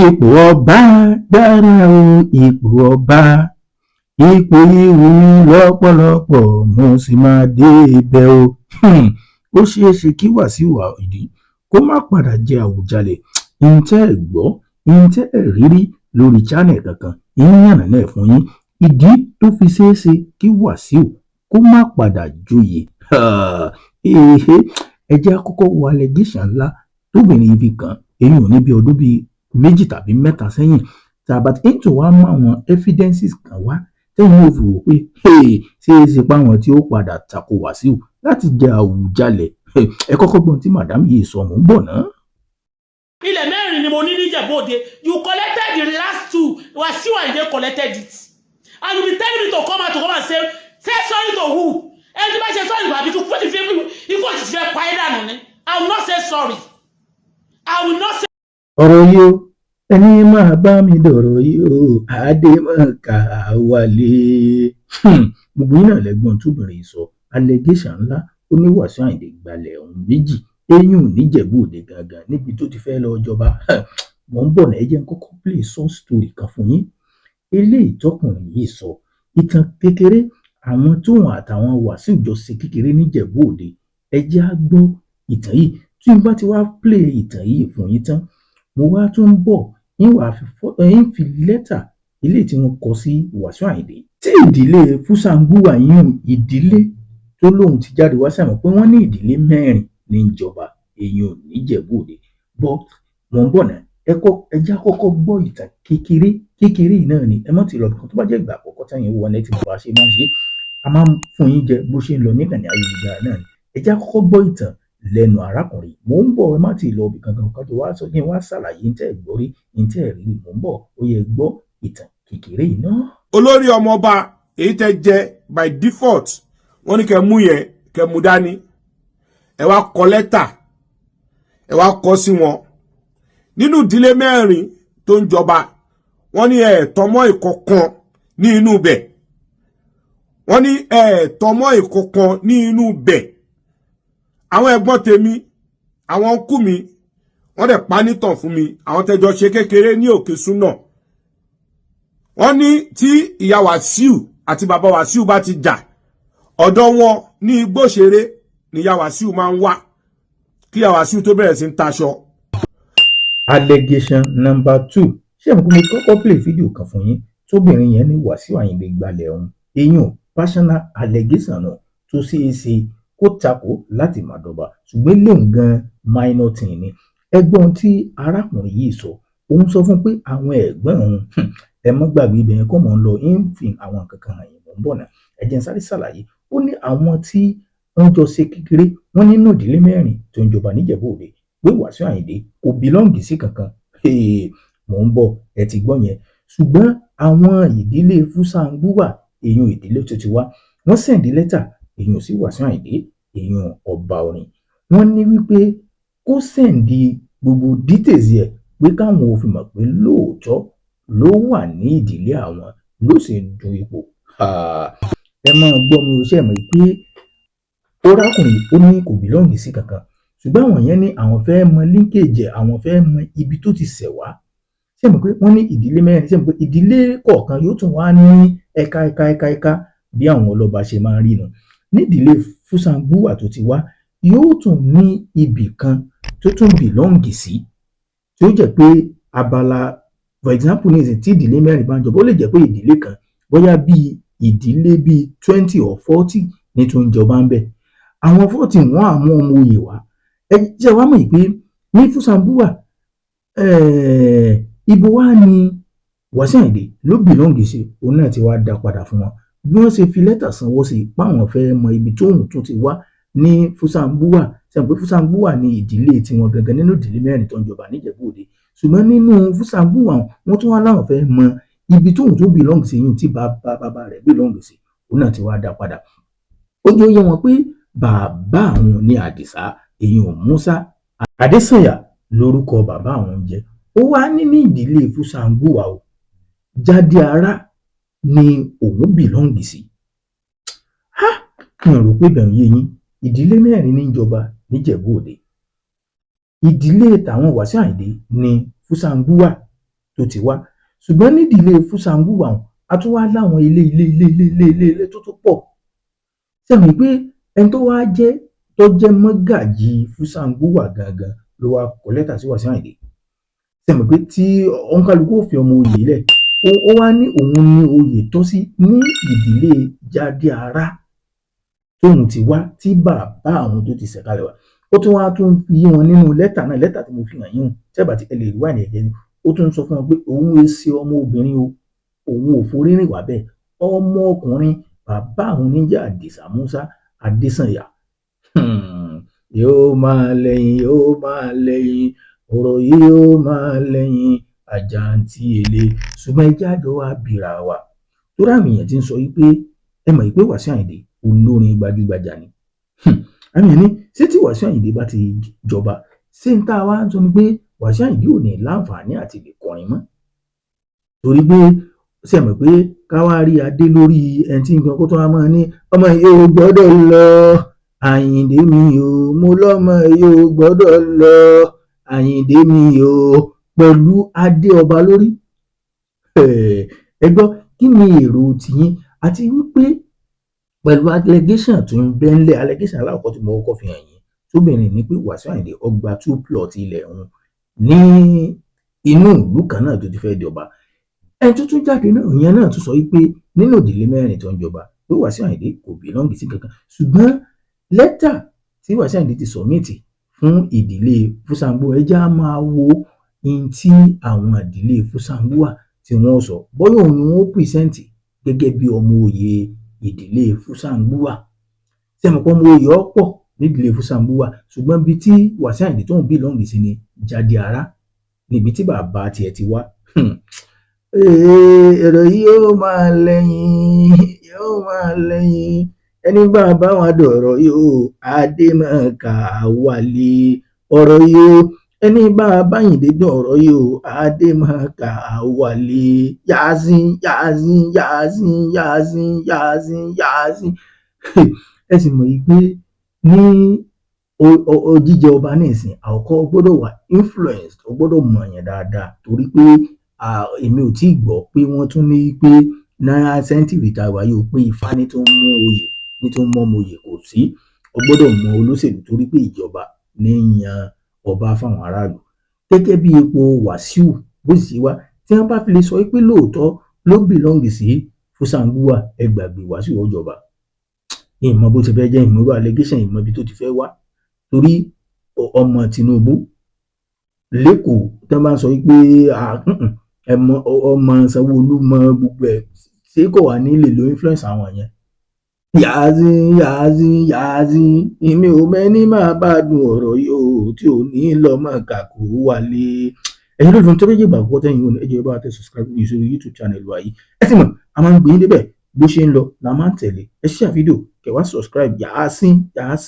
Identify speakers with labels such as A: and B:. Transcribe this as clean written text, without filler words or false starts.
A: Ipò ọba dára o, ipò ọba, ipò yìí wù mí lọ́pọ̀lọpọ̀, mo sì máa dé ibẹ̀ o. Ó ṣeé ṣe kí Wàsíù Àyìndé kó má padà jẹ Àwùjalẹ̀. N tẹ́ ẹ̀ gbọ́, n tẹ́ ẹ̀ rí rí lórí channel kankan, ń yànnàná ẹ̀ fún yín. Ìdí tó fi ṣeé ṣe kí Wàsíù kó má padà joyè. Ẹ jẹ́ á kọ́kọ́ wo allegation ńlá tóbìnrin yìí fi kàn án, èyí ò ní bí ọdún bíi 2 tàbí 3 sẹ́yìn. Tá a bá ti ń tún wá mú àwọn evidences kan wá tẹ́yìn náà fi wò pé ṣé é ṣe páwọn tí ó padà tako Wàsíù láti jẹ Àwùjalẹ̀. Ẹ kọ́kọ́ gbọ́n tí madam yìí sọ, mò ń bọ̀ ná.
B: Ilẹ̀ mẹ́rin ni mo ní níjẹ̀bú Òde. You collected the last two. Wasiu Ayinde collected it, and you be telling me to come out to come and say sorry to who? Ẹni tí bá ṣe sorry, àbí tó fi ikú òjijì fẹ́ pa ẹ́ dànù ni. I will not say sorry, I will not say.
A: Ọ̀rọ̀ yìí o, ẹni máa bá mi dọ̀rọ̀ yìí o, àdèmọ̀kà wálé. Gbogbo yín náà lẹ́gbọ́n tóbìnrin yìí sọ, allegation ńlá. Ó ní Wàsíù Àyìndé gbalẹ̀ ọ̀hún méjì, eyín ò níjẹ̀bú Òde gangan níbi tó ti fẹ́ lọ jọba. Mò ń bọ̀ náà, ẹ jẹ́ n kọ́kọ́ play short story kan fún yín. Eléyìí tọkùnrin yìí sọ, ìtàn kékeré àwọn tóun àtàwọn Wàsíù jọ ṣe kékeré níjẹ̀bú Òde. Ẹ jẹ́ á gbọ́ ìtàn yìí. Tí n bá ti wá play ìtàn yìí fún yín tán, mo wá tún ń bọ̀, ń wàá fi ń fi lẹ́tà eléyìí tí wọ́n kọ sí Wàsíù Àyìndé tí ìdílé Fúsàǹgùwà yún, ìdílé tó lóun ti jáde wá sẹ̀mọ̀ pé wọ́n ní ìdílé mẹ́rin ní ìjọba èèyàn níjẹ̀bú Òde bọ́. Mò ń bọ̀ náà, ẹ kọ́, ẹ jẹ́ á kọ́kọ́ gbọ́ ìtàn kékeré kékeré yìí náà ni. Ẹ má ti lọ tó bá jẹ́ ìgbà àkọ́kọ́ tẹ́yìn wọ ní ti bá ṣe máa ń ṣe, a máa ń fún yín jẹ bó ṣe ń lọ níkànnì ayélujára náà ni. Ẹ jẹ́ á kọ́kọ́ gbọ́ ìtàn lẹ́nu arákùnrin. Mò ń bọ̀, ẹ má ti lọ ibì kankan ká tó wá sọ kí n wá ṣàlàyé ní tẹ́ ẹ̀ gbọ́ rí, ní tẹ́ ẹ̀ rí. Mò ń bọ̀, ó yẹ gbọ́ ìtàn kékeré yìí náà.
C: Olórí ọmọọba èyí tẹ́ jẹ by default, wọ́n ní kẹ́ mú yẹn, kẹ́ mú dání. Ẹ wá kọ lẹ́tà, ẹ wá kọ sí wọn nínú ìdílé mẹ́rin tó ń jọba. Wọ́n ní ẹ tọmọ ìkọ̀kan ní inú bẹ̀. Wọ́n ní ẹ tọmọ ìkọ̀kan ní inú bẹ̀. Àwọn ẹ̀gbọ́n tèmi, àwọn uncle mi, wọ́n dẹ̀ pa nítàn fún mi, àwọn tẹ́jọ ṣe kékeré ní Òkè Súnà. Wọ́n ní tí ìyá Wàsíù àti bàbá Wàsíù bá ti jà, ọ̀dọ̀ wọn ní Igbóṣeré ní ìyá Wàsíù máa ń wá kí ìyá Wàsíù tó bẹ̀rẹ̀ sí ń taṣọ.
A: Allegation number two. Ṣé mo kí mo kọ́kọ́ play fídíò kan fún yín tóbìnrin yẹn ní Wàsíù Àyìndé gbalẹ̀ ọ̀hún, eyín personal allegation náà tó ṣeé ṣe kó takò láti má dọba, ṣùgbọ́n léun gan minor thing ni. Ẹgbọ́n tí arákùnrin yìí sọ, òun sọ fún pé àwọn ẹ̀gbọ́n òun, ẹ mọ́ gbàgbé ibẹ̀ yẹn kọ́, mọ̀ ń lọ ń fi àwọn nǹkan kan hàn yín. Mọ̀ ń bọ̀ náà, ẹ jẹ́ n sáré ṣàlàyé. Ó ní àwọn tí wọ́n jọ ṣe kékeré, wọ́n nínú ìdílé mẹ́rin tó ń jọba níjẹ̀bú Òde, pé Wàsíù Àyìndé kò belong sí kankan. Mò ń bọ̀, ẹ ti gbọ́ yẹn. Ṣùgbọ́n àwọn ìdílé Fúsàǹgùwà, èèyàn ìdílé tó ti wá, wọ́n send lẹ́tà èèyàn sí Wàsíù Àyìndé, èèyàn ọba orin. Wọ́n ní wípé kó send gbogbo details ẹ̀, pé káwọn ò fi mọ̀ pé lóòótọ́ ló wà ní ìdílé àwọn ló sì ń du ipò. Ẹ máa gbọ́ mi ò ṣe mọ̀ pé arákùnrin, ó ní kò belong sí kankan, ṣùgbọ́n àwọn yẹn ní àwọn fẹ́ mọ linkage ẹ̀, àwọn fẹ́ mọ ibi tó ti ṣẹ̀ wá. Ṣé mọ̀ pé wọ́n ní ìdílé mẹ́rin? Ṣé mọ̀ pé ìdílé kọ̀ọ̀kan yóò tún wá ní ẹ̀ka, ẹ̀ka, ẹ̀ka, ẹ̀ka, bí àwọn ọlọ́ba ṣe máa ń rí nu. Nídìílé Fúsàǹgùwà tó ti wá, yóò tún ní ibì kan tó tún belong sí, tí ó jẹ́ pé abala, for example, ní ìsìn tí ìdílé mẹ́rin bá ń jọba, ó lè jẹ́ pé ìdílé kan, bóyá bíi ìdílé bíi 20 or 40 ní tó ń jọba ń bẹ̀. Àwọn 40, wọ́n á mú ọmọ oyè wá. Ẹ jẹ́ wá mọ̀ pé ní Fúsàǹgùwà, ibo wá ní Wàsíù Àyìndé ló belong sí? Òun náà ti wá dá padà fún wọn bí wọ́n ṣe fi lẹ́tà sanwó sí i páwọn fẹ́ mọ ibi tóun tún ti wá ní Fúsàǹgùwà. Ṣe pé Fúsàǹgùwà ní ìdílé tiwọn gangan nínú ìdílé mẹ́rin tó ń jọba níjẹ̀bú Òde, ṣùgbọ́n nínú Fúsàǹgùwà, wọ́n tún wá láwọn fẹ́ mọ ibi tóun tó belong sí yìí, tí bàbá bàbá rẹ̀ belong sí. Òun náà ti wá dá padà. Ó jẹ́ yé wọn pé bàbá àwọn ní Àdìsá, èyàn Musa Adésànyà lórúkọ bàbá àwọn ń jẹ́. Ó wá ní ní ìdílé Fúsàǹgùwà o, Jáde Ara ni òun belong sí. Mi ò rò pé bẹ̀rù yé yín. Ìdílé mẹ́rin ní ìjọba níjẹ̀bú Òde. Ìdílé tàwọn Wàsíù Àyìndé ní Fúsàǹgùwà. tó ti wá. Ṣùgbọ́n nídìílé Fúsangúwà, a tún wá láwọn ilé ilé ilé ilé ilé ilé ilé tó tún pọ̀. Ṣé ẹ mọ̀ pé ẹni tó wá jẹ́ tó jẹ́ mọ́gàjì Fúsangúwà gangan ló wá kọ lẹ́tà sí Wàsíù Àyìndé? Ṣé ẹ mọ̀ pé tí òǹkàlùkù ò fi ọmọ oyè lẹ̀, ó wá ní òun ní oyè tọ́ sí ní ìdílé Jádíará tóun ti wá, tí bàbá àwọn tó ti ṣẹ̀kalẹ̀ wá. Ó tún wá tún fi yé wọn nínú lẹ́tà náà, lẹ́tà tí mo fi hàn yín o, tẹ́ bá ti ẹ lè rí wà ní ẹ̀jẹ̀ ni. Ó tún sọ fún wọn pé òun ẹ ṣe ọmọ obìnrin o, òun ò forí rìn wá bẹ́ẹ̀, ọmọ ọkùnrin bàbá àwọn ní jẹ́ Àdìsá Musa Adésànyà. Yóò máa lẹ́yìn, yóò máa lẹ́yìn, ọ̀rọ̀ yìí yóò máa lẹ́yìn àjàǹtí èlé. Ṣùgbọ́n ẹ jẹ́ àjọ wa bìrà wa torí àwọn èèyàn ti ń sọ yìí pé ẹ mọ̀ pé Wàsíù Àyìndé olórin gbajúgbajà ni. Àwọn èèyàn ní ṣé tí Wàsíù Àyìndé bá ti jọba, ṣé ń tá a wá ń sọ ni pé Wàsíù Àyìndé ò ní láǹfààní àti lè kọrin mọ́? Torí pé ṣe mọ̀ pé ká wá rí adé lórí ẹni tí nǹkan kó tó wá máa ní ọmọ yìí ò gbọ́dọ̀ lọ, Àyìndé mi o, mo lọ́mọ yìí ò gbọ́dọ̀ lọ, Àyìndé mi o, pẹ̀lú adé ọba lórí. Ẹ gbọ́, kí ni èrò tiyín? Àti wípé pẹ̀lú allegation tó ń bẹ ńlẹ̀, allegation alákọ̀ọ́kọ́ tí mo kọ́kọ́ fi hàn yín tóbìnrin ní pé Wàsíù Àyìndé ó gba two plot ilẹ̀ òun ní inú ìlú kan náà tó ti fẹ́ jọba. Ẹni tó tún jáde náà, ìyẹn náà tún sọ wípé nínú ìdílé mẹ́rin tó ń jọba, pé Wàsíù Àyìndé kò belong sí kankan. Ṣùgbọ́n lẹ́tà tí Wàsíù Àyìndé ti submit fún ìdílé Fúsangbuwa, ẹ jẹ́ á máa wo ohun tí àwọn ìdílé Fúsangbuwa tí wọ́n sọ, bóyá òun ni wọ́n present gẹ́gẹ́ bí ọmọ oyè ìdílé Fúsangbuwa. Ṣé mọ̀ pé ọmọ oyè ọ̀pọ̀ nídìílé Fúsangbuwa, ṣùgbọ́n ibi tí Wàsíù Àyìndé tóun belong sí ni Jádíará, níbi tí bàbá tiẹ̀ ti wá. Ọ̀rọ̀ yìí yóò máa lẹ́yìn, yóò máa lẹ́yìn. Ẹni bá bá wọn dọ̀rọ̀ yóò Adémọ̀ká wálé ọ̀rọ̀ yóò, ẹni bá báyìndé dọ̀rọ̀ yóò Adémọ̀ká wálé. Yàásín, yàásín, yàásín, yàásín, yàásín, yàásín. Ẹ sì mọ̀ yìí pé ní jíjẹ ọba ní ìsìn àkọ́kọ́ gbọ́dọ̀ wà influenced, ó gbọ́dọ̀ mọ̀ọ́yàn dáadáa, torí pé èmi ò tíì gbọ́ pé wọ́n tún ní pé náírà century tá a wà yìí ó pé Ifá ní tó ń mú oyè, ní tó ń mọ́ ọmọ oyè kò sí. Ó gbọ́dọ̀ mọ olóṣèlú, torí pé ìjọba ní í yan ọba fáwọn aráàlú. Gẹ́gẹ́ bí ipò Wàsíù bó sì ṣe wá, tí wọ́n bá fi lè sọ pé lóòótọ́ ló belong sí Fúsangbuwa, ẹ gbàgbé, Wàsíù ó jọba. Ìmọ̀ bó ti fẹ́ jẹ́, ìmọ̀ irú allegation, ìmọ̀ ibi tó ti fẹ́ wá, torí ọmọ Tinubu lẹ́kọ̀ọ́ tí wọ́n bá ń sọ pé ẹmọ ọmọ Sanwó-Olú mọ gbogbo ẹ̀, ṣé kò wá ní lè lo influence àwọn yẹn? Yàásín, yàásín, yàásín, èmi ò mẹ́ni máa bá dùn ọ̀rọ̀ yìí o tí ò ní lọ́mọ kàkó wálé. Ẹ̀yin lóòótọ́ tó méjì ìgbà àkọ́kọ́ tẹ́yìn ò ní, ẹ jẹ́ bá wa tẹ subscribe ní sórí YouTube channel wa yìí. Ẹ sì mọ̀ a máa ń gbé yín débẹ̀, bó ṣe ń lọ la máa ń tẹ̀lé. Ẹ share fídíò kẹ́ wá subscribe. Yàásín, yàásín.